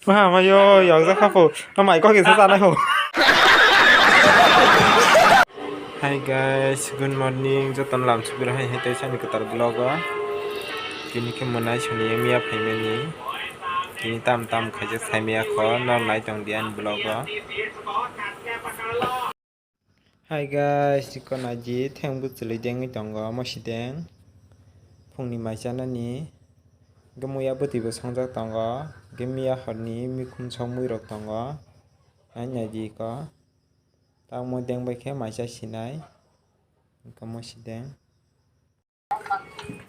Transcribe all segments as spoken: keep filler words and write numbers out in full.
Ma, ma, yo, yokjak kha pho. No, mai kok kisa chanai pho. Hi guys, good morning. Jotono lam sibir hai hai tei sani kwtal vlog o. Tini khe mwnai soni miya phaimani. Tini tam tam khaijak saimaya kho, nor nai tong di ani vlog o. Hi guys, iko naidi theng bwchwlwi dengwi tongo mosideng. Phungni mai chanani. Hwnkhe muya bwtwi bo songjak tongo. Hwnkhe miya horni mikhum sokmwi rok tongo. Hai naidi iko. Tamo deng bai khe mai cha sinai. Iko mosideng.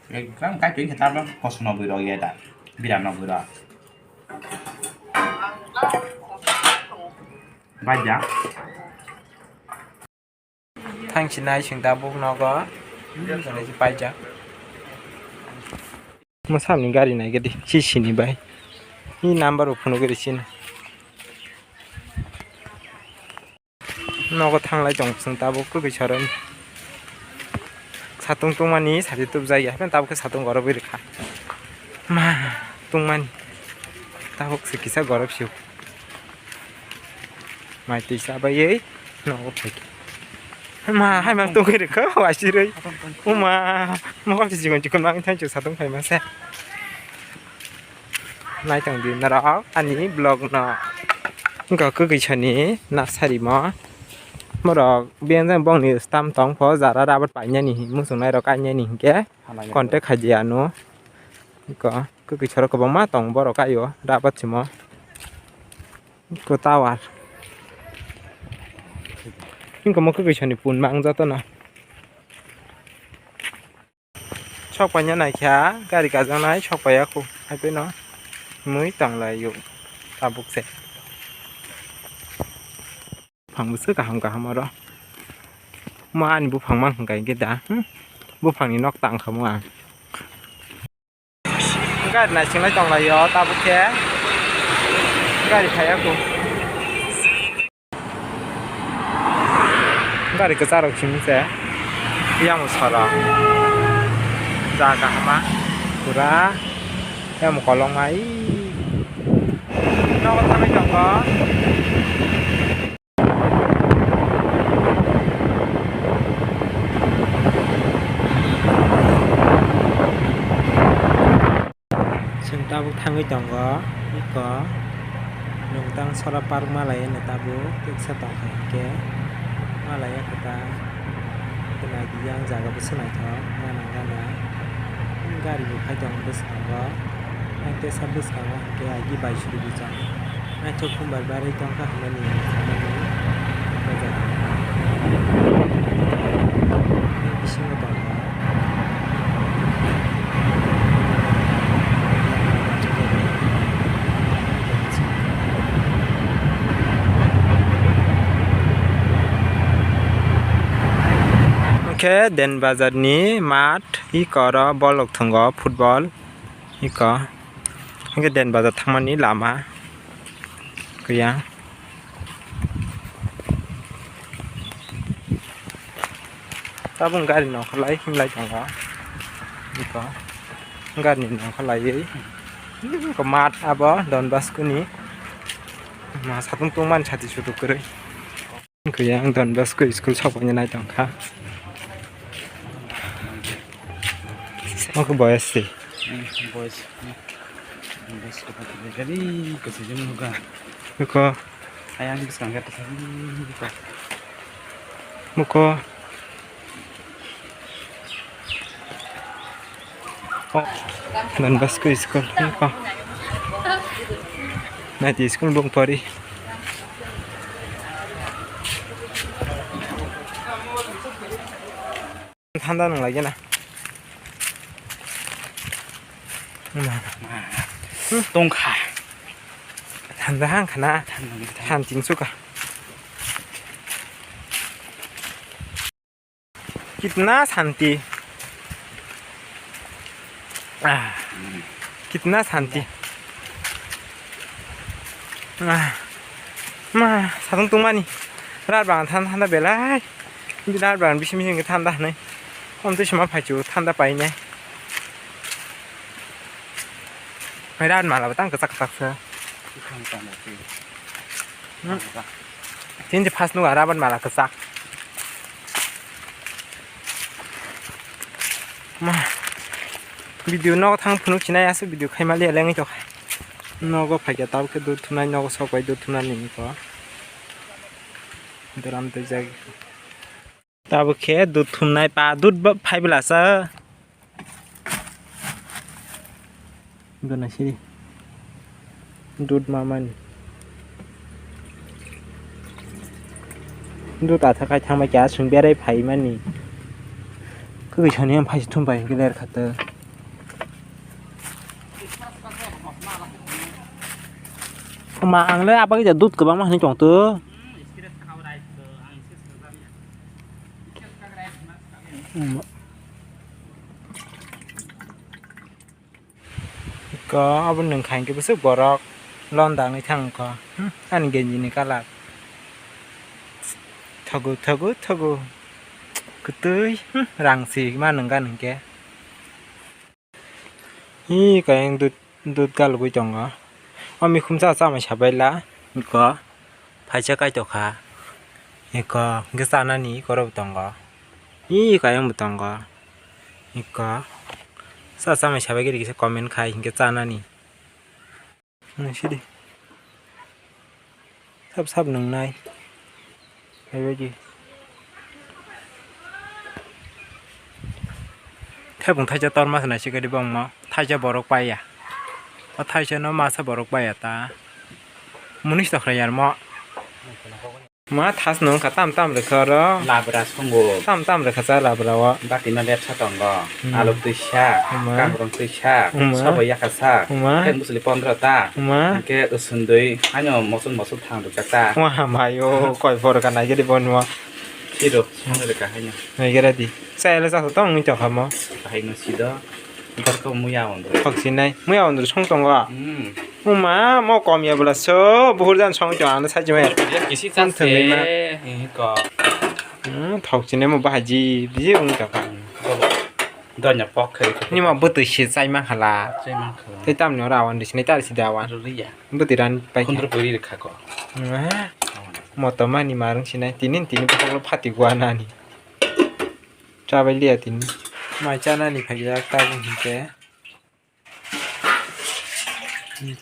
Ekdam kai twi khe tabuk kosom no bwrwi rok ya da. Bira no bwrwi rok. Bai da. Thang sinai sing tabuk nogo. Bai da. Mwsamni gari nai gadi si sini bai. Ni number rok phunuk gadi sini. Nogo thanglai tong chwng tabuk kwkwi sarwi. Satung tungmani sati tubjak ya, hapheno tabuk khe satung gorobwi rwkha. Ma tungmani tabuk se kisa gorob sio. Mai twi chabaiwi nogo phaikha. Ma hai mang tungwi rwkha waisirwi. Uma mokol se chikon chikon mang thancho satung phaima se. Naitong di norok ani vlog no. Wngkha kwkwi sani nursery mo. Borok biyang jang bongni stam tong pho jara rabar painani hin muchung nairok kainani hinkhe contact khai di ano. Wngkha kwkwi sorok kwbangma tong borok kaio rabar simo. Wngkha tower. Wngkha mo kwkwi sani pun mang jotono. Sok paina naikha gari kajaknai sok paiya khu haipeno mui tonglaio tabuk se. Buphang bwswk kaham kaham oro. Ma ani buphang mang hwnkha hinkhe da. Hmm? Buphangni nok tang kha mo ang. Gari naisinglai tonglaio tabuk khe. Gari phaiya khu. Gari kwcharo simi se. Yang sara. Jaga hama. Pura. Yang kolong ai. Nogo thangwi tongo. Chwng tabuk thangwi tongo, iko nwng tang sora park malai no tabuk, twksa tongkha hinkhe malai ya kwtal. Naidi yang jaga bwswk naithok, gana gana gari bo phai tongo bwskango, tei teisa bwskango hinkhe agi bai suri bijak. Naithok khum bai barwi tongkha hwnmani hinwi sanani o jaga. Bisingo tongkha. Hwnkhe Den Bazar ni math, iko oro bol rok thwngo, football. Iko. Hwnkhe Den Bazar thangmani lama. Kaya. Tabuk gari nongkholai himlai tongo. Iko. Gari nongkholaiwi. Iko math abo Don Bosco ni. Ma satung tungmani sati sutuk kwrwi. Kaya ang Don Bosco school sokphaina nai tongkha. Oke boys se. Hmm, boys. Hmm. Boys ko pati gari ko se jemu ga. Ko. Ayang bis kangga ta. Muko. Oh, Don Bosco school. Iko. Naidi school bung pori. Thanda nung lagi na. Tongkha. Thanda hang khana. Than ting suka. Kitna shanti. Ah. Kitna shanti. Ah. Ma, satung tungmani. Rar bang thanda thanda belai. Rar bang bisi bisi thanda hanai. Om twi sima phaichu thanda paine. Rar mala batang kachak kachak sa. Hmm. Tini first nung araban mala kesak. Ma. Video no thang phunuk sinai asu video khai mali eleng to. Nogo phai khe tabuk khe dud thumnai nogo sok bai dud thumnani niko. Dram tei jagi. Tabuk khe dud thumnai pa dud ba phai bwlasa. Gana siri. Dud mamani. Dud atha khai thangma kya sung berai phai mani. Kwkwi sani phai thum bai ler khata. Ma ang le abagwi ja dud kwbangma hinwi tongto. Ko abo nwng kha hinkhe bwswk borok lon dangwi thang kho. Hmm, ani genji ni colour thogo thogo thogo kwtwi, hmm, rang si ma nwng gana hinkhe. Hi kayang dud, dud galugwi tongo. O mikhumsa chamai sabaila. Iko phaisa kaitokha. Iko hwnkhe chanani iko rok tongo. Hi kayang bo tongo. Iko sa chamai sabaigiri kisa comment khai hwnkhe chanani. Naisidi. Sab sab nungnai. Bebeki. Thepung thaisa torma se naisik di bongma. Thaisa borok paiya. O thaisa no masa borok paiya ta. Munis tokra yar mo. Ma thas nung ka tam tam rekha oro. Labra songo. Tam tam rekha cha labra o. Bati no lepsa tongo. Hmm. Aluk twisa, Uma. Kangrong twisa, Uma. Sobo yakasak, Uma. Khe musli pondro ta. Uma. Hwnkhe usundui, haino mosul mosul thang rwkha ta. Wah, mayo, koi phor ka naigiri bo nw. Siro, songni rwkha haino. Naigiri di. Chayalo chasa tong wngwi tongkha mo. Haino sido. Borok muya on. Thok sinai. Muya on song tongo. Hmm. Uma, mo kom ya bwla so, buhur jan song tong ano sajima. Kisi chang thwngwi ma. Ko. Hmm, thok sinai mo bahaji, biji wngwi tongkha. Donya pok khai. Nima bwtwi se chai man khala. Chai man khala. Tei tamni oro awan di sinai tar si da awan. Rwliya. Bwtwi ran pai. Khundro puri rwkha ko. Eh. Moto mani marwng sinai tini tini bokol phati gua nani. Chabai liya tini. Mai chanani phaijak tabuk hinkhe.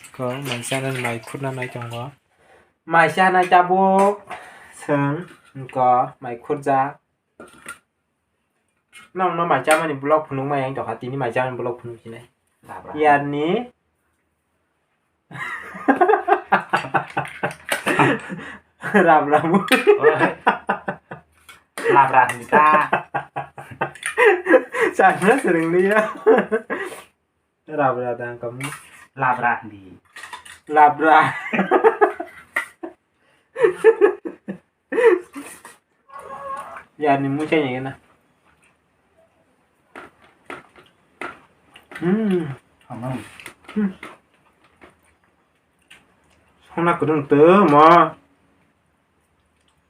Ko mai chanani mai khurna nai tongo. Mai chanai tabuk. Seng ko mai khurjak. Nokno mai chamani vlog phunukma yang tokha, tini mai chamani vlog phunuk sinai. Labra. Yarni. Ram ram. Oi. Labra hinka. Chakna seringliya. Labra dang kamu. Labra di. Labra. Ya ni mucha ni na. Hmm. Amang. Hmm. Sona kudung tu mo.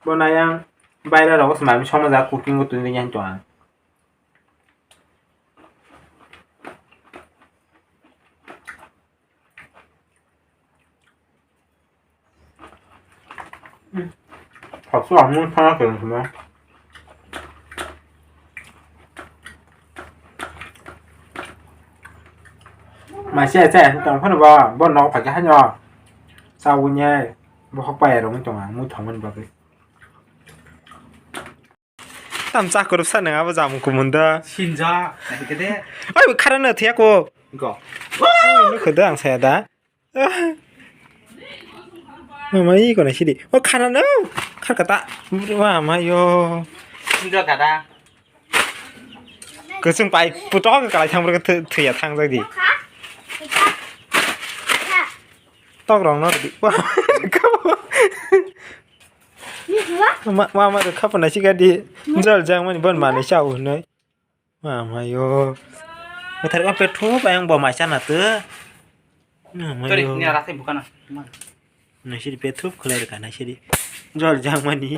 Bo na yang baira rogo semami soma ja cooking ko tu ni yang tuan. Thok su ang mui thana keng sima. Mai se se tong phano ba bo nok phai khe haino. Sa wunye bo hok pai rong tong ang mui thong man bagwi. Tam chakurupsa nang abo jam kumun da. Sinja, naikhe de. Oi, khara na thiya ko. Go. Nukho da ang saya da. Mama i kona sidi. O khara na. Khar kata. Mama yo. Sinja kada. Kusung pai putok kalai thang bro thya thang jai di. Tok rong no di. Wah. Ma, ma, ma, khapna si gadi. Jol jang mani bon mani chau noi. Ma, ma, yo. Bothar ko pethu bayang bo ma chana tu. Ma, ma, Tori, yo. Ni ara thai bukana. Ma. Nasiri pethu khlai rwkha nasiri. Jol jang mani.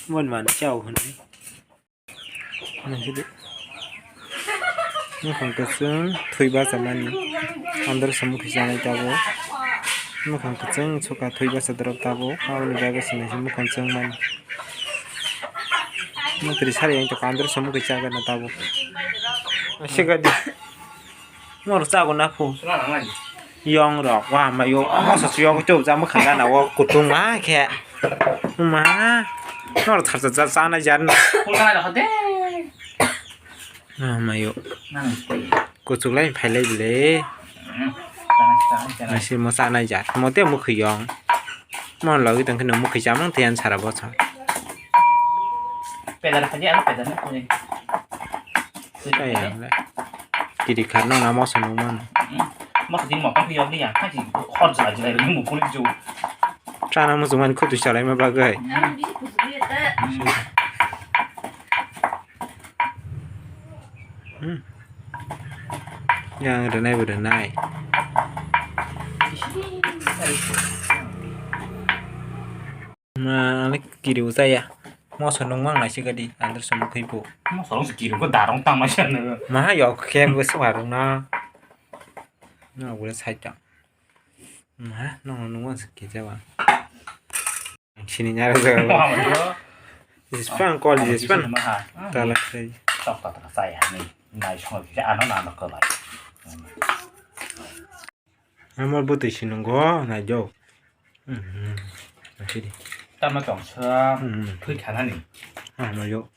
Bon mani chau noi. Nasiri. Ni khon kesung thui ba chamani. Andar samung khisanai tabo. Mukhang kwchwng sukha thwi bwsa drop tabuk, aboni bagwi se naising mukhang chwng mani. Mwtwrwi sari ang tongkha, andro se mwkhwi chagana tabuk. Asikadi. Mor chago na phu. Yong rok, wa ma yo, moso se yong chop ja mwkhang gana o kutung ma khe. Ma. Mor tharsa ja chana jan. Kulkana da hode. Ah, mayo. Nang. Kuchuk lai phai lai bile. Hmm. Chana, chana, chana. Nasi mo chana jat. Mo te mukhi yong. Mo logi tang kheno mukhi chamang te yan sara bochor. Pedar khaji alo pedar na kuni. Kaya le. Kiri khar nong na moso nung man. Hmm. Moso din mo kong yong ni ya. Khaji khor jala jala ni mo kuni ju. Chana mo juman khutu chalai ma bagai. Hmm. Yang rwnai bo rwnai. Ma, ani kiri usaya. Moso nung mang nai sikadi, andar somo khui po. Moso rong se kiri ko darong tang ma siya na. Ma, yok khe bo se warung na. Na, bo le sai ta. Ma, nong nung mang se kiri wa. Sini nyara jaga. Wah, wah, wah. Jispan kol, jispan. Sini maha. Tala khai. Tok, tok, tok, saya ni. Nai song, ano na, ano ko bai. Amor butui sinungo, nai jo. Hmm, hmm. Sini. Tama tong sa, hmm, thui khana ni. Ah, no jo.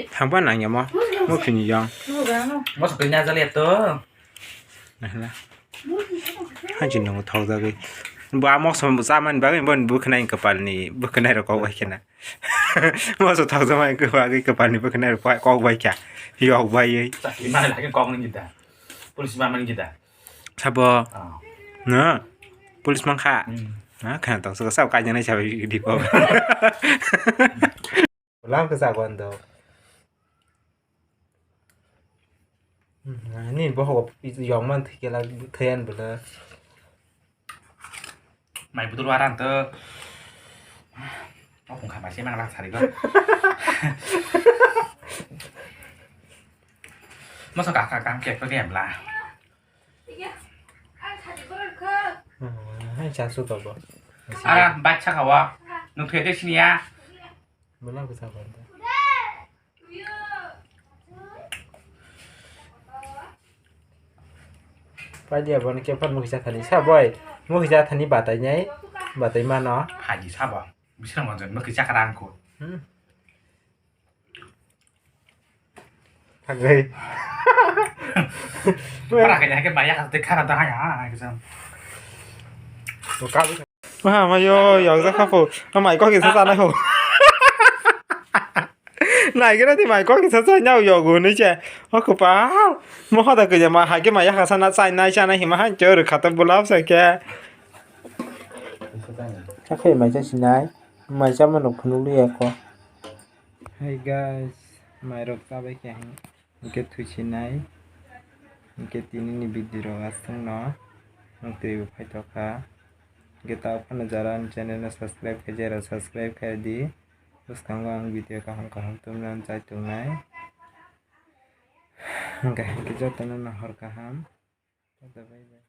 Thangpa nang yamo. Mo khini yang. Mo sakoi na jali to. Nahla. Hanchi nung thok jagwi. Bo amo som chamani bagwi bo bwkhnai kapalni bwkhnai rok kok bai khena. Mo so thok jamani bagwi kapalni bwkhnai rok kok bai kha. Yok bai. Chakri ma lagi kok ni kita. Police ma mani kita. Sabo. Ah. Na. Police man kha. Hmm. Na kha tong so sa kai jana sa di ko. Bwlam kwchak wan do. Hmm, ni bohogo yong man thikela thaiyan bwle. Mai budul waran to. O pungkha bai se mang lang sari go. Masa kaka kam kek to game la. Hmm, hai chasu to bo. Ara bai chaka wa. Nung thede sini ya. Bwlam kwchak wan do. Paidia bono khe phar mukhi chathani sa boi. Mukhi chathani batai nai. Batai mano. Haji sabo. Bisrang manjan mukhi chakra angko. Hmm. Thangwi. Para kanya ke maya kate khara da ya, ha, ha, ha. Wah, mayo, yokjak kha pho. Mai kok kisa chanai ho. Nai khe nai di mai kok kisa chanai ho, yogo hinwi se. O kwpal. Mo hoda kanya ma hai khe mai yakha sana chanai chanai hima han cho rwkha to bwlam sa khe. Kha khe mai cha sinai. Mai cha mano phunuk liya ko. Hey guys, mai rok chabai khe ang. Hwnkhe thuisinai. Hwnkhe tinini video rok aswkno. Ang twibo phaitokha. Hwnkhe tabuk phano jara ani channel no subscribe khe jera subscribe khe di. Bwskango ang video kaham kaham tubunani chai tongnai. Hwnkhe hwnkhe jotono no hor kaham. Tata bye bye.